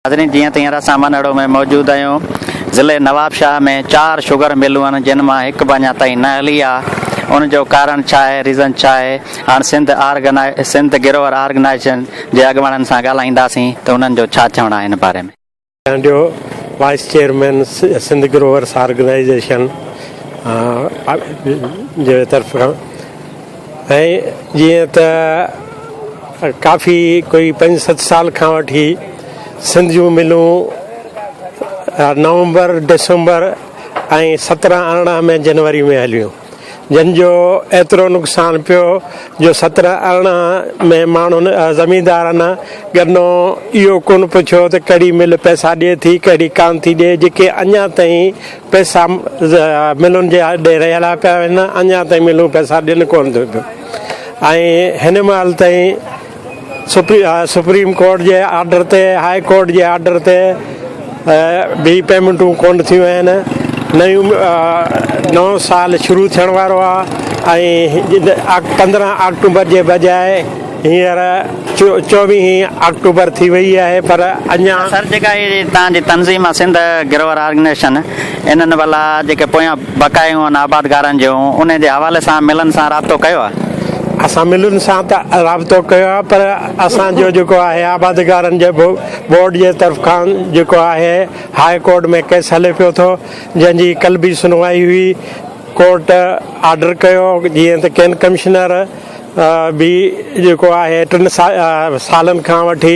ناظرين جيئن ته هينئر اسان منهڙو ۾ موجود آهيون ضلعي نوابشاهه ۾ چار شگر ملون آهن جن مان هڪ به اڃا تائين نه هلي آهي ان جو ڪارڻ ڇا آهي ريزن ڇا آهي هاڻ سنڌ آرگنائي سنڌ گروور آرگنائيزيشن جي اڳواڻن سان ڳالهائينداسين ته انهن جو ڇا چوڻ آهي ان باري ۾. Chandio, vice chairman Sindh growers organisation جي طرف کان ۽ جيئن ته ڪافي ڪوئي پنج ست سال کان وٺي سنڌ جون ملون نومبر ڊسمبر ۽ سترهن ارڙهن ۾ جنوري ۾ هليون جن جو ايترو نقصان پيو جو سترهن ارڙهن ۾ ماڻهن زميندارن ڳنو اهو ڪونه پڇيو ته ڪهڙي مل پئسا ڏئي ٿي ڪهڙي ڪانه ٿي ڏئي جيڪي اڃا تائين پئسا ملن جي ڏي رهيل پيا آهن اڃا تائين ملون پئسا ڏين ڪونه ٿيون پيون ۽ هن مهل تائين سپريم ڪورٽ جي آرڊر تي هاء ڪورٽ جي آرڊر تي به پيمنٽون ڪونه ٿيون آهن نيون نئون سال شروع ٿيڻ وارو آهي ۽ 15 آڪٽوبر جي بجاء هينئر 24 آڪٽوبر ٿي وئي آهي پر اڃا سر جيڪا هي توهان جي تنظيم آهي سنڌ گروور آرگنائيزيشن انهن ڀلا جيڪي پويان بقايون آهن آبادگارن جون انهي جي حوالي سان ملن سان رابطو ڪيو آهي؟ اسان ملن سان ته رابطو ڪيو آهي پر اسان جو جيڪو آهي آبادگارن جي بورڊ جي طرف کان جيڪو آهي هاء ڪورٽ ۾ ڪيس هلي پيو ٿو جنهن جي ڪل به سنوائي هئي ڪورٽ آرڊر ڪيو جيئن ته ڪين ڪمشنر به جيڪو آهي ٽن سالن کان وٺي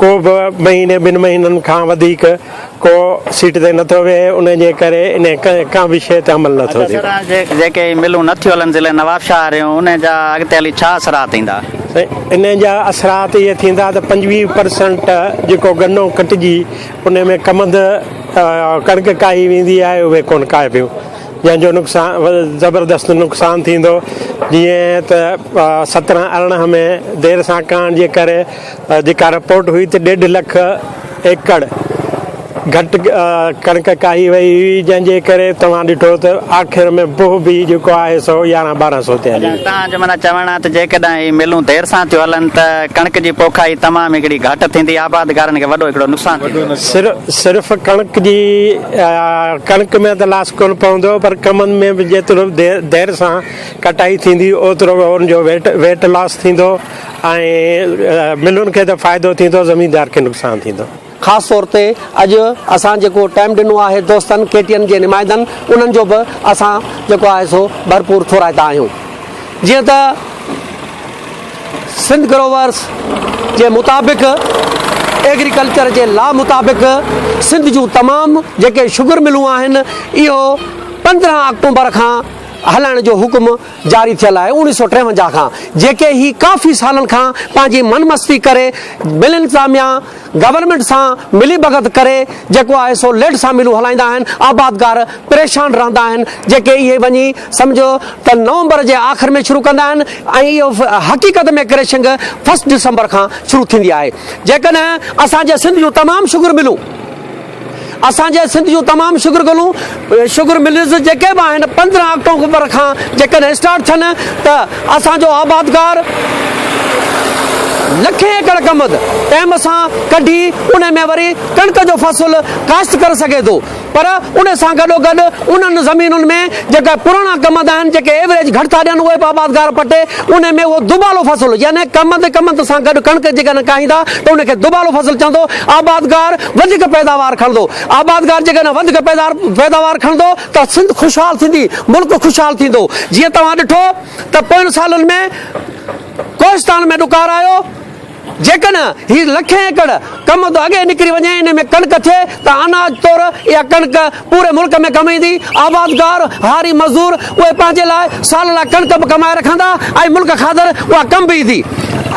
ڪو به مهيني ٻن مهينن کان وڌيڪ ڪو سيٽ تي نٿو ويهي ان جي ڪري ان ڪنهن به شيء تي عمل نٿو ٿئي. اڇا سر جيڪي هي ملون نٿيون هلن ضلعي نوابشاهه واريون ان جا اڳتي هلي ڇا اثرات ايندا؟ سائين ان جا اثرات اهي ٿيندا ته 25 پرسنٽ جيڪو گنو ڪٽجي ان ۾ ڪمند ڪڻڪ ڪاهي ويندي آهي اهي ڪونه ڪاهبيون جنهن جو نقصان زبردست نقصان ٿيندو جيئن ته 17 18 ۾ دير سان ڪاهڻ جي ڪري جيڪا رپورٽ هئي ته ڏيڍ لک ايڪڙ گهٽ ڪڻڪ ڪاهي وئي هئي جنهن جي ڪري توهان ڏٺو ته آخر ۾ بوه به جيڪو آهي سو يارهن ٻارهن سو تي هلي وئي. توهان جو معنيٰ چوڻ آهي ته جيڪڏهن هي ملون دير سان ٿيون هلن ته ڪڻڪ جي پوکائي تمام هڪڙي گهٽ ٿيندي آبادگارن کي وڏو هڪڙو نقصان ٿيندو. صرف ڪڻڪ جي ڪڻڪ ۾ ته لاس ڪونه پوندو پر ڪمند ۾ به جيترو دير سان ڪٽائي ٿيندي اوترو ان جو ويٽ لاس ٿيندو ۽ ملن کي ته فائدو ٿيندو زميندار کي نقصان ٿيندو. خاص طور تي اڄ اسان جيڪو ٽائيم ڏنو آهي دوستن ڪي ٽي اين جي نمائندن انهن جو به اسان جيڪو آهي سو ڀرپور ٿورائتا آهيون جيئن ته سنڌ گروورس جي مطابق ايگريڪلچر جي لا مطابق سنڌ جون تمام جيڪي شگر ملون آهن اهو 15 آڪٽومبر کان هلائڻ جو حڪم جاري ٿيل آهي 1953 کان جيڪي هي ڪافي سالن کان پنهنجي من مستي ڪري مل انتظاميا گورنمينٽ سان ملي ڀڳت ڪري جيڪو آهي سو ليٽ سان ملون هلائيندا آهن آبادگار پريشان رهندا آهن جيڪي اهي وڃي سمجهو ته نومبر جي آخر ۾ شروع ڪندا آهن ۽ اهو حقيقت ۾ ڪريشنگ فرسٽ ڊسمبر کان شروع ٿيندي آهي جيڪڏهن اسان جي سنڌ جون تمام شگر ملون اسان جي سنڌ جون تمام شگر گلون شگر ملز جيڪي به آهن 15 آڪٽوبر کان جيڪڏهن اسٽارٽ ٿين ته اسان جو آبادگار لکين ايڪڙ ڪمند ٽيم سان ڪڍي ان ۾ وري ڪڻڪ جو فصل ڪاشت ڪري سگهي ٿو پر ان سان گڏو گڏ انهن زمينن ۾ جيڪا پراڻا ڪمند آهن جيڪي ايوريج گهٽ ٿا ڏين اهي به آبادگار پٽي ان ۾ اهو دوبالو فصل يعني ڪمند ڪمند سان گڏ ڪڻڪ جيڪڏهن ڪاهيندا ته ان کي دوبالو فصل چوندو آبادگار وڌيڪ پيداوار کڻندو آبادگار جيڪڏهن وڌيڪ پيداوار کڻندو ته سنڌ خوشحال ٿيندي ملڪ خوشحال ٿيندو جيئن توهان ڏٺو ته پوين سالن ۾ ڪوهستان ۾ ڏڪار آيو جيڪڏهن هي لکين ايڪڙ ڪمند اڳي نڪري وڃي ان ۾ ڪڻڪ ٿئي ته اناج طور اها ڪڻڪ پوري ملڪ ۾ ڪم ايندي. آبادگار، هاري، مزدور اهي پنهنجي لاء سال لاء ڪڻڪ به ڪمائي رکندا ۽ ملڪ خاطر اها ڪم به ايندي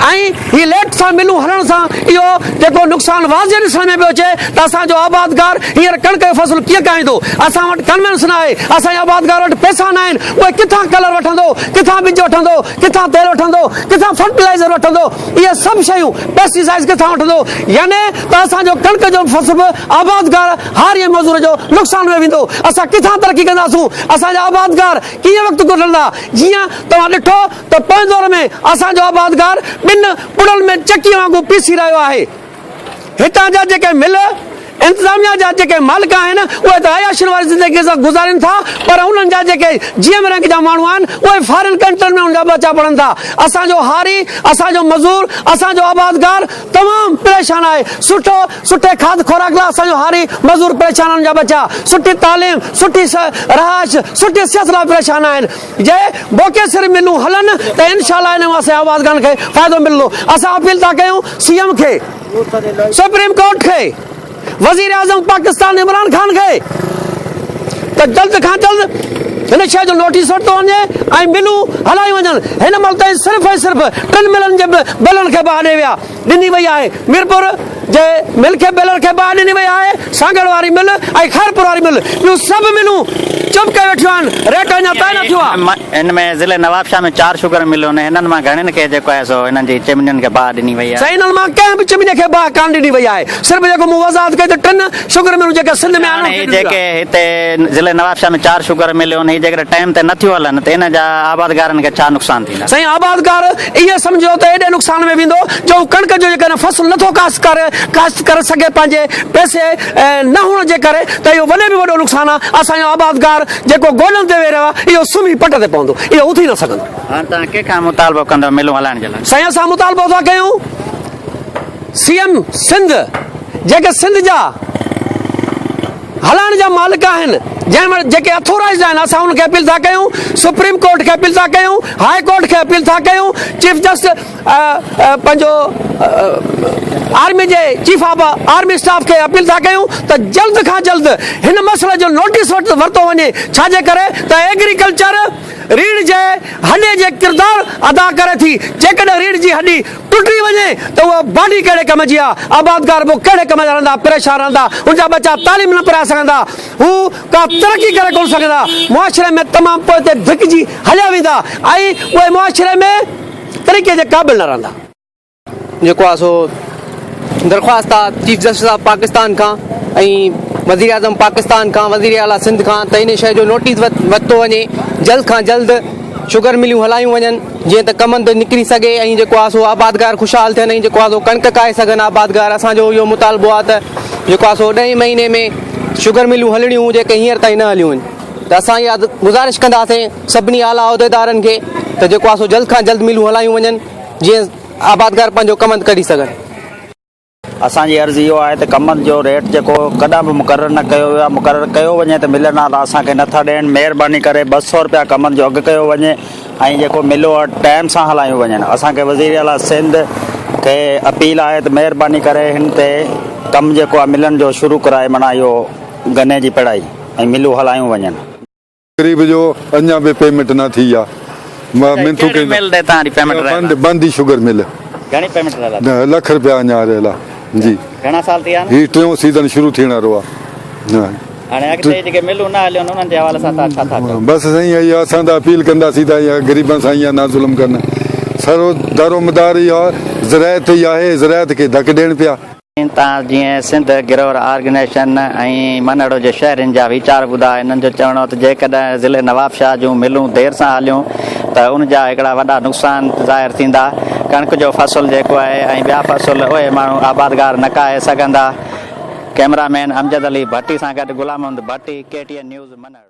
۽ هي ليٽ سان ملون هلڻ سان اهو جيڪو نقصان واضح ڏسڻ ۾ پيو اچي ته اسان جو آبادگار هينئر ڪڻڪ جو فصل ڪيئن ڪاهيندو؟ اسان وٽ ڪنوينس ناهي، اسان جي آبادگار وٽ پئسا ناهن، اهي ڪٿان ڪلر وٺندو، ڪٿان ٻج وٺندو، ڪٿان تيل وٺندو، ڪٿان فرٽيلائيزر وٺندو، اهي سڀ شيون پيسٽيسائيڊز ڪٿان وٺندو، يعني ته اسان جو ڪڻڪ جو فصل به آبادگار، هاري ۽ مزور جو نقصان ۾ ويندو، اسان ڪٿان ترقي ڪنداسون، اسان جا آبادگار ڪيئن وقت گذرندا، جيئن توهان ڏٺو ته پوئين دور ۾ اسان جو آبادگار ٻن پڙن ۾ چڪيء وانگر پيسي رهيو آهي. هتان جا جيڪي مل انتظاميا جا جيڪي مالڪ آهن اهي ته عياشين واري زندگي سان گذارين ٿا پر انهن جا جيڪي جي ايم رينڪ جا ماڻهو آهن اهي فارين ڪنٽرين ۾ انهن جا ٻچا پڙهن ٿا. اسان جو هاري، اسان جو مزور، اسان جو آبادگار تمام پريشان آهي. سٺو سٺي کاڌ خوراڪ لاء اسان جو هاري مزور پريشان آهن انهن جا ٻچا سٺي تعليم، سٺي رهائش، سٺي صحت لاء پريشان آهن. جي موقعي سر ملون هلن ته انشاء الله انهي مان اسان جي آبادگارن کي فائدو ملندو. اسان اپيل ٿا ڪيون سي ايم کي. سپريم ڪورٽ کي وزير اعظم پاڪستان عمران خان کي ته جلد کان جلد هن شيء جو نوٽيس ورتو وڃي ۽ ملون هلايون وڃن هن مهل تائين صرف ۽ صرف ٽن ملن جي بلن کي باهه ڏئي ويا ڏني وئي آهي ميرپور جي مل کي بلن کي باهه ڏني وئي آهي سانگهڙ واري مل ۽ خيرپور واري مل ٻيون سڀ ملون چپ ڪري ويٺيون آهن ريٽ اڃا طئي نه ٿيو آهي. ان ۾ ضلعي نوابشاهه ۾ چار شگر ملون آهن، هنن مان گهڻين کي جيڪو آهي سو هنن جي چمنين کي باهه ڏني وئي آهي. سائين انهن مان ڪنهن به چمني کي باهه ڪانه ڏني وئي آهي، صرف جيڪو مون وضاحت ڪئي ته ٽن شگر ملون جيڪي سنڌ ۾ آهن هاڻي انهن هي کي ڏني وئي جيڪي آهي. هتي ضلعي نوابشاهه ۾ چار شگر ملون هي جيڪڏهن ٽائيم تي نه ٿيون هلن ته ان جا آبادگارن کي ڇا نقصان ٿيندا؟ سائين آبادگار ائين سمجهو ته ايڏي نقصان ۾ ويندو جو هو ڪڻڪ جو جيڪڏهن فصل نٿو ڪاشت ڪري ڪاشت ڪري سگهي پنهنجي پئسي نه هئڻ جي ڪري ته اهو وڏي ۾ وڏو نقصان آهي، اسان جو آبادگار جيڪو گوڏن تي ويهي رهيو آهي اهو سمهي پٽ تي پوندو اهو اٿي نه سگهندو. هاڻ توهان ڪنهن کان مطالبو ڪندؤ ملون هلائڻ جي لاء؟ سائين اسان مطالبو ٿا ڪيون سي ايم سنڌ جيڪي سنڌ جا هلائڻ جا مالڪ آهن جنهن وٽ جيڪي اٿورائيزڊ آهن اسان انهن کي اپيل ٿا ڪيون سپريم ڪورٽ کي اپيل ٿا ڪيون هاء ڪورٽ کي اپيل ٿا ڪيون چيف جسٽس پنهنجو آرمي جي چيف آف آرمي اسٽاف کي اپيل ٿا ڪيون ته جلد کان جلد هن مسئلي جو نوٽيس ورتو وڃي ڇا جي ڪري ته ايگريڪلچر ريڙهه جي هڏي جي ڪردار ادا ڪري ٿي جيڪڏهن ريڙهه جي هڏي ٽٽي وڃي ته اها باڊي ڪهڙي ڪم جي آ آبادگار پوء ڪهڙي ڪم جا رهندا پريشان رهندا ان جا ٻچا تعليم نه پرائي سگهندا هو ڪا ترقي ڪري ڪونه سگهندا معاشري ۾ تمام پوئتي ڌڪجي هليا ويندا ۽ اهي معاشري ۾ طريقي جي قابل نه رهندا. جيڪو آ سو درخواست آ چيف جسٽس آف پاڪستان کان ۽ وزير اعظم پاڪستان کان وزير اعليٰ سنڌ کان ته ان شيء جو نوٽيس ورتو وڃي جلد کان جلد شگر مليون هلايون وڃن جيئن ته ڪمند نڪري سگهي ۽ جيڪو آ سو آبادگار خوشحال ٿين ۽ جيڪو آ سو ڪڻڪ ڪاهي سگهن آبادگار اسان جو اهو مطالبو آ ته جيڪو آ سو ڏهين مهيني ۾ شگر مليون هلڻيون جيڪي هينئر تائين نه هليون آهن ته اسان اها گذارش ڪنداسين سڀني اعليٰ عهديدارن کي ته جيڪو آهي سو جلد کان جلد ملون هلايون وڃن جيئن آبادگار پنهنجو ڪمند ڪڍي سگهن. اسان جي عرض اهو آهي ته ڪمند جو ريٽ جيڪو ڪڏهن به مقرر نه ڪيو ويو آهي مقرر ڪيو وڃي ته ملن ها ته اسان کي نٿا ڏين مهرباني ڪري 200 رپيا ڪمند جو اگهه ڪيو وڃي ۽ جيڪو ملو آهي ٽائيم سان هلايون وڃن اسان کي وزير اعليٰ سنڌ کي اپيل آهي ته مهرباني ڪري هن تي ڪم جيڪو آهي ملن جو شروع ڪرائي معنيٰ اهو گني جي پڙائي ۽ ملون هلايون وڃن. غريب جو اڃا به پيمنٽ نه ٿي آ منٿون ڪهڙي مل تي توهان جي پيمنٽ رهيل آ؟ بندي شگر مل. گهڻي پيمنٽ رهيل آ؟ لک رپيا اڃا رهيل آ جي. گهڻا سال ٿي ويا آهن؟ هي ٽيون سيزن شروع ٿيڻ وارو آ. هاڻي اڳتي جيڪي ملون نه هليون انهن جي حوالي سان توهان ڇا ٿا چئو؟ بس سائين اها اسان ته اپيل ڪنداسين ته اها غريبن سان اها نه ظلم ڪن سرو دارومدار اها زراعت ئي آهي زراعت کي ڌڪ ڏين پيا. تان جيئن سنڌ گروئر آرگنائيزيشن ۽ منهڙو جي شهرين جا ويچار ٻڌا. هنن جو چوڻ هو ته جيڪڏهن ضلعي نوابشاهه جون ملون دير سان هليون ته ان جا هڪڙا وڏا نقصان ظاهر ٿيندا. ڪڻڪ جو فصل جيڪو آهي ۽ ٻيا فصل اهي ماڻهو آبادگار نه ڪاهي سگهندا. ڪئميرا مين امجد علي ڀٽي سان گڏ Ghulam Muhammad Bhatti, K T N news, Manhro.